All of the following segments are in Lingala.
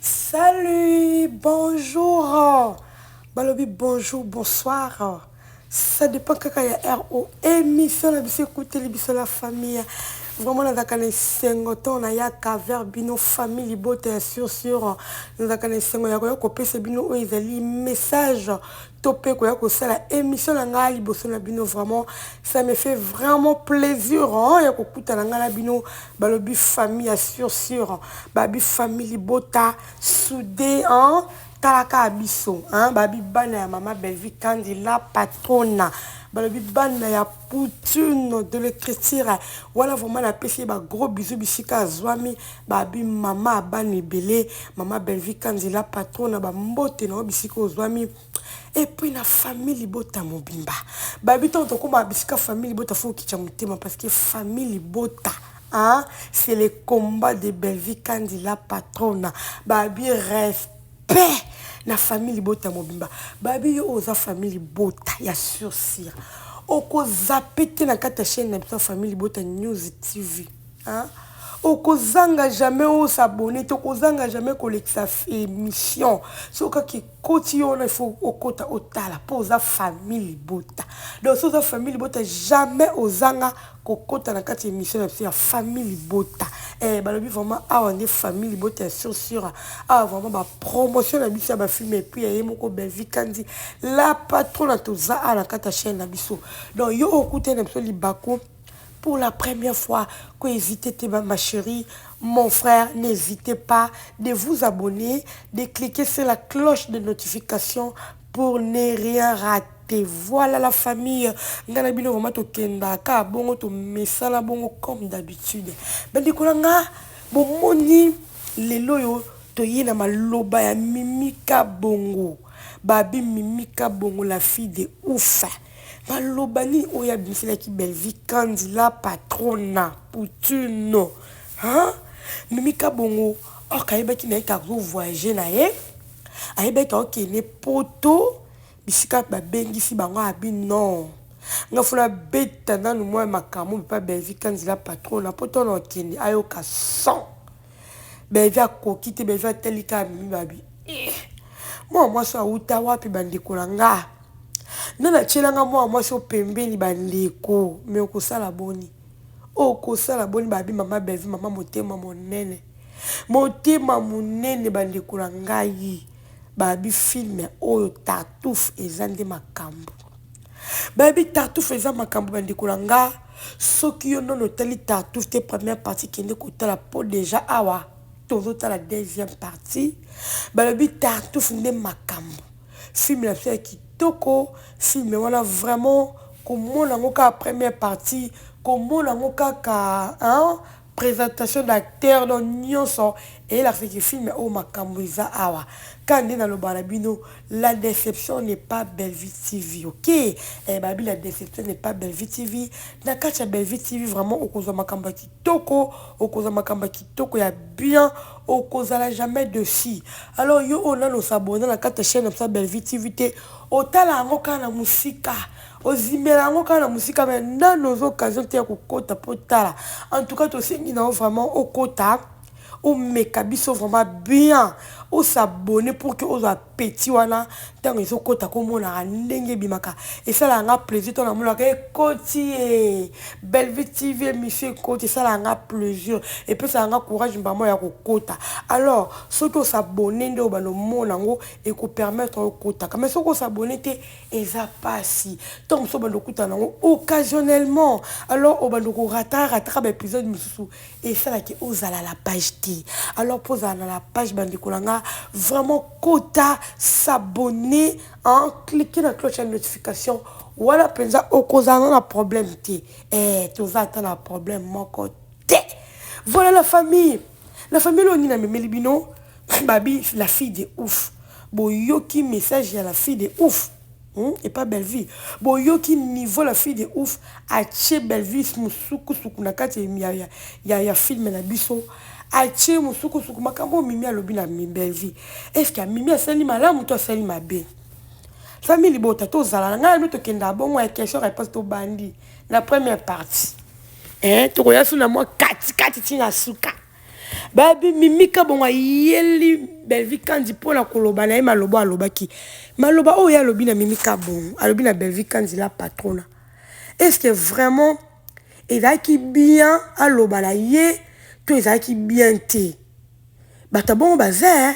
Salut, bonjour. Balobi bonjour, bonsoir. Ça dépend kaka ya heure o émission na biso ekuteli biso la famille. Vraiment nazalaka na esengo ntango nayaka vers bino famille libota ya sur sur, nazalaka na esengo ya koya kopesa bino oyo ezali message to mpe koya kosala émission na ngai liboso na bino. Vraiment, ça me fait vraiment plaisir, hein, ya kokutana ngai na bino. Balobi famille ya sur sur, babi famille libota soudé, hein. Talaka ya biso, hein, babi bana ya mama Bellevue Kandi la patrona, balobi bana ya Poutine de l'écriture wana. Vraiment napesi ye bagros bisous bisika azwami. Babi mama abana ebele, mama Bellevue Kandi la patrona, bambote na yo bisika ozwami. Et puis na famille libota mobimba, babi ntango tokóma bisika famille libota, faut okitya motema parce que famille libota, hein, c'est le combat de Bellevue Kandi la patrona. Babi respect na famille libota mobimba. Babi yo oza famille libota ya sur sur, okozape te na kati ya chaîne na biso ya famille libota News TV, hein? Okozanga jamais os'abonner te, okozanga jamais kolekisa émission. Soki kaka ekoti yo wana, il faut okota otala mpo oza famille libota. Donc soki oza famille libota, jamais ozanga kokota na kati ya émission na biso ya famille libota. Balobi vraiment awa nde famille libota ya sur sur. Awa vraiment bapromotion na biso ya bafilm et puis ya ye moko Bellevue Kandi la patrona, toza awa na kati ya chaîne na biso. Donc yo okutani na biso libaku pour la première fois, hésitez ma chérie, mon frère, n'hésitez pas de vous abonner, de cliquer sur la cloche de notification pour ne rien rater. Voilà la famille. Nga na bino vraiment tokendaka bongo, tomesala bongo comme d'habitude. Bandeko na nga, bomoni lelo oyo toye na maloba ya Mimika Bongo. Babi Mimika Bongo, la fille de ouf. Maloba nini oyo abimiselaki Bellevue Kandi la patrona, Poutine, hein? Mimika Bongo or ayebaki na ye ka azovoyage na ye, ayebaki aokende Poto bisika babengisi bango. Abi non, nga funa beta nanu mwa makambo mpa Bellevue Kandi la patrona po na okende ayoka son. Bellevue akoki te. Bellevue atali kaka Mimi, babi eh, mwa mwasi awuta wapi? Bandeko na nga, nde natielanga mwa mwasi o pembeni. Bandeko, me okosala boni? Okosala boni? Babi mama Bellevue, mama motema monene, motema monene. Bandeko na ngai, babi film oyo Tartuffe eza nde makambo. Bayebi Tartuffe eza makambo. Bandeko na nga, soki yo nono otali Tartuffe te, première partie, kende kotala mpo déjà awa tozotala deuxième partie. Balobi Tartuffe nde makambo, film na biso ya kitoko. Film wana vraiment, komona yango kaka première partie, komona yango kaka, hein? Présentation d'acteur, donc nyonso eyelakisaki film oyo makambo eza awa. Ka nde nalobaka na bino, la déception n'est pas Bellevue TV, ok? Babi la déception n'est pas Bellevue TV. Na kati ya Bellevue TV vraiment okozwa makambo ya kitoko, okozwa makambo ya kitoko ya bien, okozala jamais déçu. Alors yo oyo nano os'abonner na kati ya chaîne na biso ya Bellevue TV te, otala yango kaka na mosika, ozimela yango kaka na mosika, me nano oza occasion te ya kokota mpo tala. En tout cas tosengi na yo vraiment okota, omeka biso vraiment bien, os'abonner pour que ozwa petit wana ntango ezokɔta komonaka ndenge ebimaka. Esalaka nga plaisir to namonaka ekoti e Bellevue TV émission ekoti, esalaka nga plaisir, epesaka nga courage mbamo ya kokota. Alors soki os'abonner nde obanda omona yango, ekopermettre okotaka. Mais soki os'abonner te, eza mpasi. Ntango mosusu obanda okutana yango occasionnellement, alors obanda korata rataka baépisode mosusu, esalaki ozala la page te. Alors mpo ozala na la page, bandeko na nga, vraiment kota s'abonner, hein, cliquer na cloche ya notification wana mpenza, okozala na problème te. Toza ata na problème moko te. Voilà la famille, la famille oyo nini amemeli bino. Babi la fille de ouf, boyoki message ya la fille de ouf, Et pas Bellevue, boyoki niveau la fille de ouf atie Bellevue mosukusuku na kati ya film na biso, atie mosukusuku. Makambo oyo Mimi alobi na Bellevue, est ce que Mimi asali malamu to asali mabe? Famille libota, tozala na ngai no, tokenda bongo ya question réponse. Tobandi na première partie, tokoya so na mwa katikati ntina suka. Babi Mimika Bongo ayeli. Bellevue Kandy mpo na koloba na ye maloba alobaki. Maloba oyo ye alobi na Mimi Kabongo, alobi na Bellevue Kandy la patrona. Est-ce que vraiment ezalaki bien aloba na ye to ezalaki bien te? Bato ya bongo baza eh?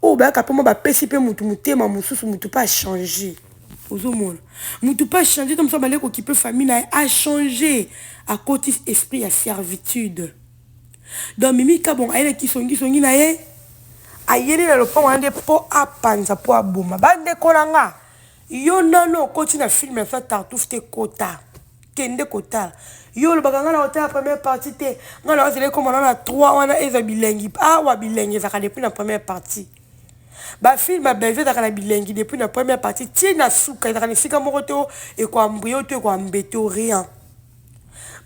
Oyo bayaka mpe mwa bapesi mpe motu motema mosusu, motu mpe achange. Ozomona motu mpe achange to mosusu abandi kokipe famille na ye, achange, akoti esprit ya servitude. Donc Mimi Kabongo aye na kisongisongi na ye, ayeli na lopango wana nde mpo apanza, mpo aboma. Bandeko na nga, yo nano okoti na film ya Tartuffe te, kota, kende kotala. Yo olobaka nga na kotala première partie te, nga na ozela ekoma na 3 wana eza bilengi. Awa bilengi ezalaka depuis na première partie. Bafilm ya Bellevue ezalaka na bilengi depuis na première partie ti na suka, ezalaka na esika moko te ekoambrie to ekoambete o rien.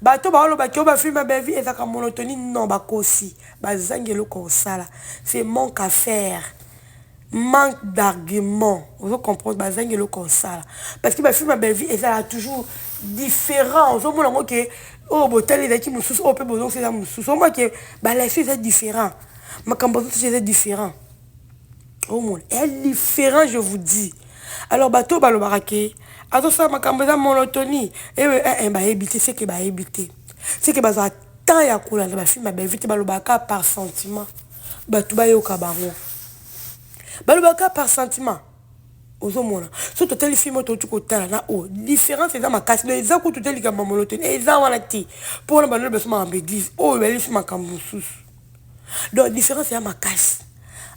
Bato baolobaki oyo bafilm ya Bellevue ezalaka monotonie, non, bakosi, bazangi eloko kosala, c'est manque à faire, manque d'argument. Ozo comprendre, bazangi eloko kosala parce que bafilm ya Bellevue ezalaka toujours différent. Ozomona yango ke oyo botali ezalaki mosusu, oyo mpe bozongisa eza mosusu. Omona ke balation eza différent, makambo azotosa eza différent, omona eza différent, je vous dis. Alors bato oyo balobaka ke azosala makambo eza monotonie, bayebi te, seke bayebi te, seke bazwa temps ya kolanda bafilm ya Bellevue te. Balobaka par sentiment, bato bayoka bango, balobaka par sentiment. Ozomona so totali film oyo touti kotala na oyo, différence eza makasi. Donc eza kutu te likambo ya monotonie, eza wana te, mpo wana bandolo baso makambo église oyo balisi makambo mosusu. Donc différence eza makasi.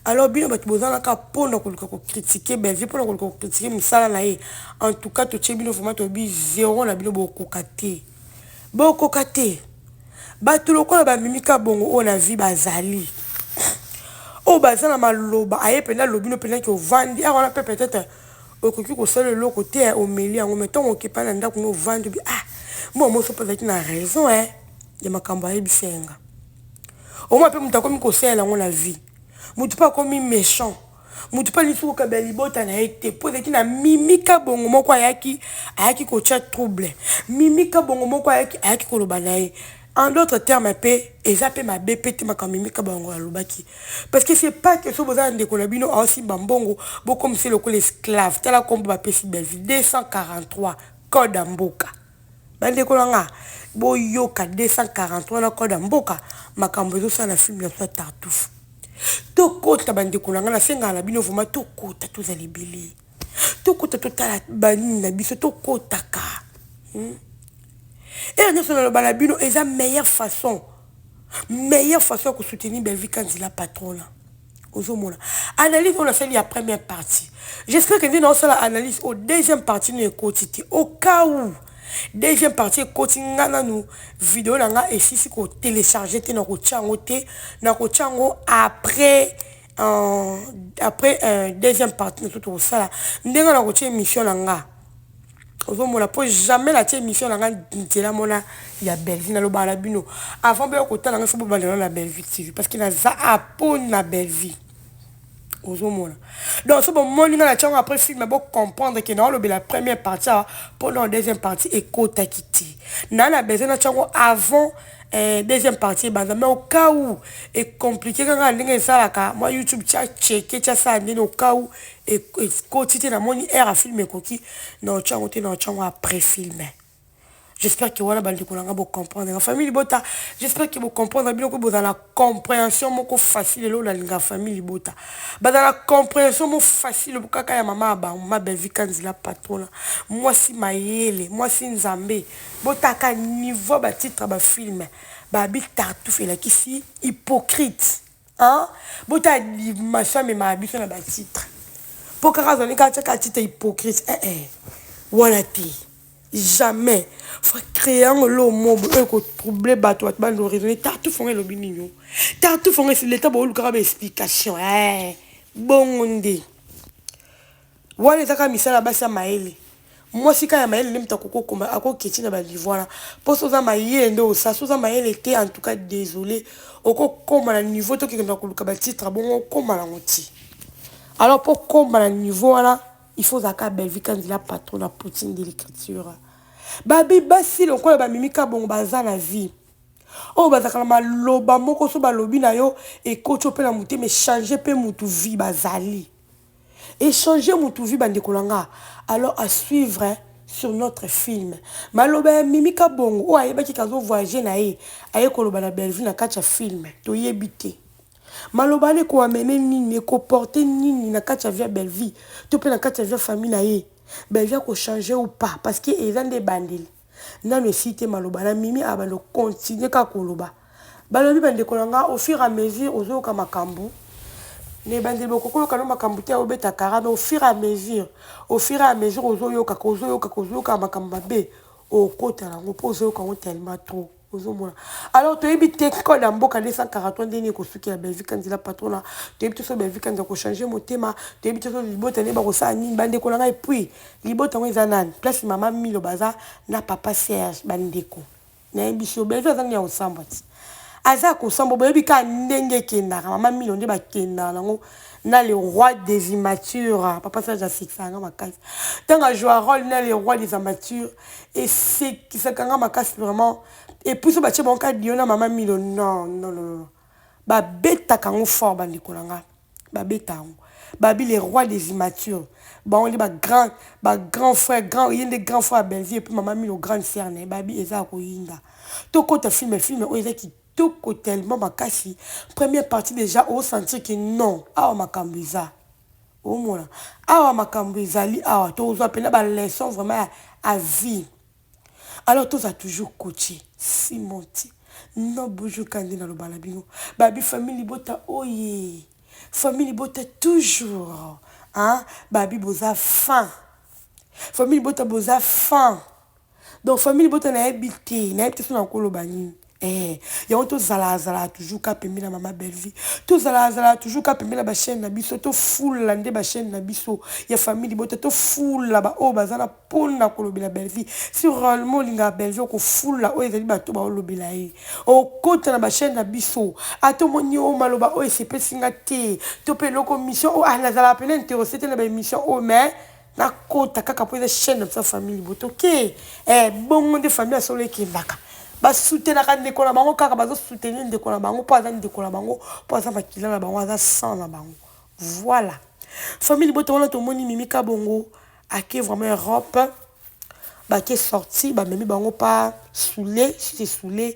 Alors bino bato bozalaka mpona koluka kocritiquer Bellevue, mpona koluka kocritiquer mosala na ye, en tout cas totie bino vraiment, toyebi zéro na bino, bokoka te, bokoka te. Bato lokola bamimi Kabongo oyo na vie bazali, oyo baza na maloba, aye mpenza alobi no mpenza ki ovandi awa wana mpe peut-être okoki kosala eloko te, omeli yango. Mais ntongo okepa na ndako no, ovandi obi: "Ah, mwa moso mpe azalaki na raison e ya makambo ayebisi yenga." Omwa mpe moto akomi kosalela yango na vie, motu mpe akomi méchant, motu mpe alisi kokabela libota na ye te, mpo ezalaki na Mimi Kabongo moko ayaki kotia trouble. Mimi Kabongo moko ayaki koloba na ye. En d'autres termes mpe eza mpe mabe mpe te makambo Mimi Kabongo alobaki, parce que c'est pas que so boza na ndeko na bino aosimba mbongo, bokomisa lokola esclave. Tala kombo bapesi Bellevue, 243 code ya mboka. Bandeko na nga, boyoka 243 na code ya mboka, makambo ezosala na film na biso ya Tartuffe. Tokota, bandeko na nga, nasengaka na bino vraiment, tokota, tozala ebele, tokota, totala banini na biso, tokotaka. Ere nyonso naloba na bino, eza meilleure façon, meilleure façon ya kosoutenir Bellevue Kanzila patrona. Ozomona analyse oyo nasali ya première partie, j'espère que nde naosala analyse au deuxième partie no ekoti te. Au cas où deuxième partie ekoti, nga nanu video na nga esisi kotélécharge te, na kotia yango te, na kotia yango après deuxième partie na so tokosala ndenge na kotia émission na nga. Ozomona, mpo jamais natia émission na nga nzela mona ya Bellevue. Nalobaka na bino avant boya kotala nga, fo bobandela na Bellevue TV, parce que naza apo na Bellevue. Ozomona, donc so bomoni nga na tiango après film, bocomprendre ke naolobela première partie awa, mpona deuxième partie ekotaki te. Na besoin na tiango avant deuxième partie ebanda. Mais au cas où ecompliqué kaka ndenge esalaka mwa YouTube, tia cheke, tia sala ndenge, au cas où ekoti te, namoni heure ya film ekoki, na otiango te, na otiango après film. J'espère que wana bandeko na nga bocomprendre nga. Famille libota, j'espère que bocomprendre bino ko bozala na compréhension moko facile. Eloko nalinga, famille libota bazala na compréhension moko facile kaka ya mama ya bango, ma Bellevue Kanzila patrona, mwasi mayele, mwasi Nzambe. Botaka niveau batitre bafilm, babi Tartuffe elakisi hypocrite, hein? Botala dimension amemaka biso na batitre, mpo kaka azali kaka tiaka titre hypocrite, eh, eh. Wana te, jamais. Faut créer yango lo mobo oyo ekotrouble bato, bato bando raisonner: Tartuffe ngo elobi nini? O Tartuffe ngo esi leta, boolukaka baexplication. Bongo nde wana eza kaka misala ya basi ya mayele. Mwasi kaka ya mayele nde moto akokokoma, akoketi na baniveau wana. Mpo so oza mayele nde osala, so oza mayele te, en tout cas désolé, okokóma na niveau tokekenda koluka batitre bongo, okóma nango ti. Alors mpo kóma na niveau wana, il faut ozalaka Bellevue Kanzila patron na poutine de l'écriture. Babi basi lokola bamimika bongo baza na vie. Oyo bazalaka na maloba moko so balobi na yo ekoti yo mpe na motema echange mpe mutu vie bazali. Echange mutu vie bandeko na nga. Alors à suivre sur notre film. Maloba ya Mimi Kabongo oyo ayebaki kazo voyager na ye aye koloba na Bellevue na kati ya film toyebi te. Maloba wana eko amener nini, eko porter nini na kati ya vie ya Bellevue to mpe na kati ya vie ya famille na ye. Bellevue ako changer ou pas parce que eza nde ebandeli. Nanu esili te maloba na Mimi abanda continuer kaka koloba. Balobi bandeko na nga au fur et à mesure ozoyoka makambo na ebandeli bokoki koyoka no makambo te obeta kara mais au fur et à mesure au fur et à mesure ozoyokaka ozoyokaka ozoyokaka makambo mabe okota nango mpo ozoyoka yango tellement trop ozomona. Alors toyebi te code ya mboka 243 ndenge ekosukela Bellevue Kanzila patrona. Toyebi te so Bellevue Kanzila kochange motema, toyebi te so libota nde bakosala nini bandeko na ngai. Puis libota yango eza nani place mama Milo baza na papa Serge bandeko nayebi so Bellevue aza nini ya kosambwa ti aza kosambwa. Boyebi kaka ndenge ekendaka mama Milo nde bakendaka nango na le roi des immatures. Papa Serge asekisaka nga makasi ntango ajoua rôle na le roi des immatures, esekisaka nga makasi vraiment. Et puis so batie bango kaka dio na mama Milo, non non non non, babetaka yango fort bandeko na nga, babeta yango. Babi le roi des immatures, bango nde bagrand bagrand frère, grand ye nde grand frère ya Bellevue et puis mama Milo grande sœur na ye. Babi eza ya koyinda. Tokota film, film oyo eza kitoko tellement makasi. Première partie déjà osentir que non, awa makambo eza, omona awa makambo ezali, awa tozwa mpena baleçon vraiment ya vie. Alors toza toujours coaché simonti non bonjour kandi naloba na bino. Babi famille libota oye, famille libota toujours, hein? Babi boza fin, famille libota boza fin. Donc famille libota nayebi te, nayebi te so na koloba nini. Yango tozalazala toujours ka pembeni na mama Bellevue, tozalazala toujours ka pembeni na bachaîne na biso, tofula nde bachaîne na biso ya famille libota, tofula baoyo baza na mpona kolobela Bellevue. Si réellement olingaka Bellevue, okofula oyo ezali bato baolobela ye, okota na bachaîne na biso. Ata omoni oyo maloba oyo esepesi nga te to mpe eloko mission oyo, ah, nazalaka pene intéressé te na baémission oyo, mais nakota kaka mpo eza chaîne na biso ya famille libota. Ok, bongo nde famille ya solo ekendaka, basoutenaka ndeko na bango kaka, bazosoutenir ndeko na bango mpo aza ndeko na bango, mpo aza makila na bango, aza sang na bango. Voilà, famille libota wana tomoni Mimi Kabongo ake vraiment Europe, bake sorti, bamemi bango pa Soule, si c'est Soule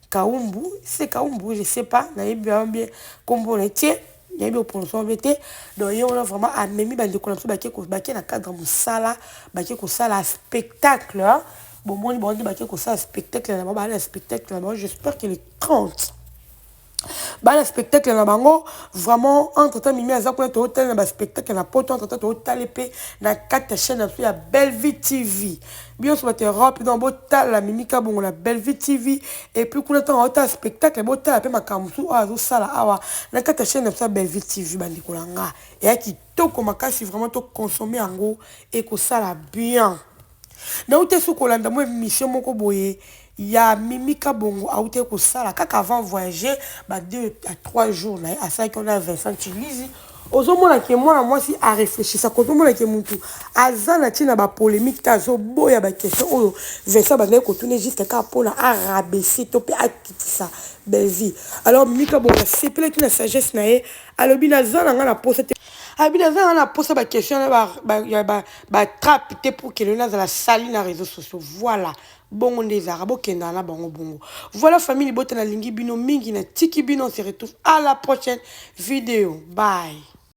Kaumbu, si c'est Kaumbu, je sais pas, nayebi bango bien kombo na tie, nayebi oprononce bien te. Donc ye wana vraiment amemi bandeko na biso, bake na cadre mosala, bake kosala spectacle. Bomoni bango nde bake kosala spectacle na bango, baa na spectacle na bango, j'espère que le 30 baa na spectacle na bango vraiment. Entre temps Mimi aza kuna, tootala na baspectacle na poto. Entre temps tootala mpe na kati ya chaîne na biso ya Bellevue TV. Biso bato Europe, donc botala Mimi Kabongo na Bellevue TV. Et puis kuna ntango aotala spectacle, botala mpe makambo mosusu oyo azosala awa na kati ya chaîne na biso ya Bellevue TV. Bandeko na nga, eya kitoko makasi vraiment, toconsommer yango, ekosala bien. Nauti soki kolanda mo émission moko boye ya Mimi Kabongo auti kosala kaka avant voyager, ba 2 à 3 jours na ye asalaki wana Vincent Chilizi. Ozomona ke mwana mwasi arefléchisaka, ozomona ke mutu aza na ntina bapolémique te, azoboya baquestion oyo Vincent bandaki kotuna juste kaka mpona arabaisser to mpe akitisa Bellevue. Alors Mimi Kabongo asepelaki na sagesse na ye. Alobi naza na ngai na posa te, abi naza na ngai na posa baquestion ya batrape te pour que lelo nazala sali na réseaux sociaux. Voilà, bongo nde ezalaka, bokendaka na bango bongo. Voilà, famille libota, nalingi bino mingi, natiki bino, on se retrouve à la prochaine vidéo, bye.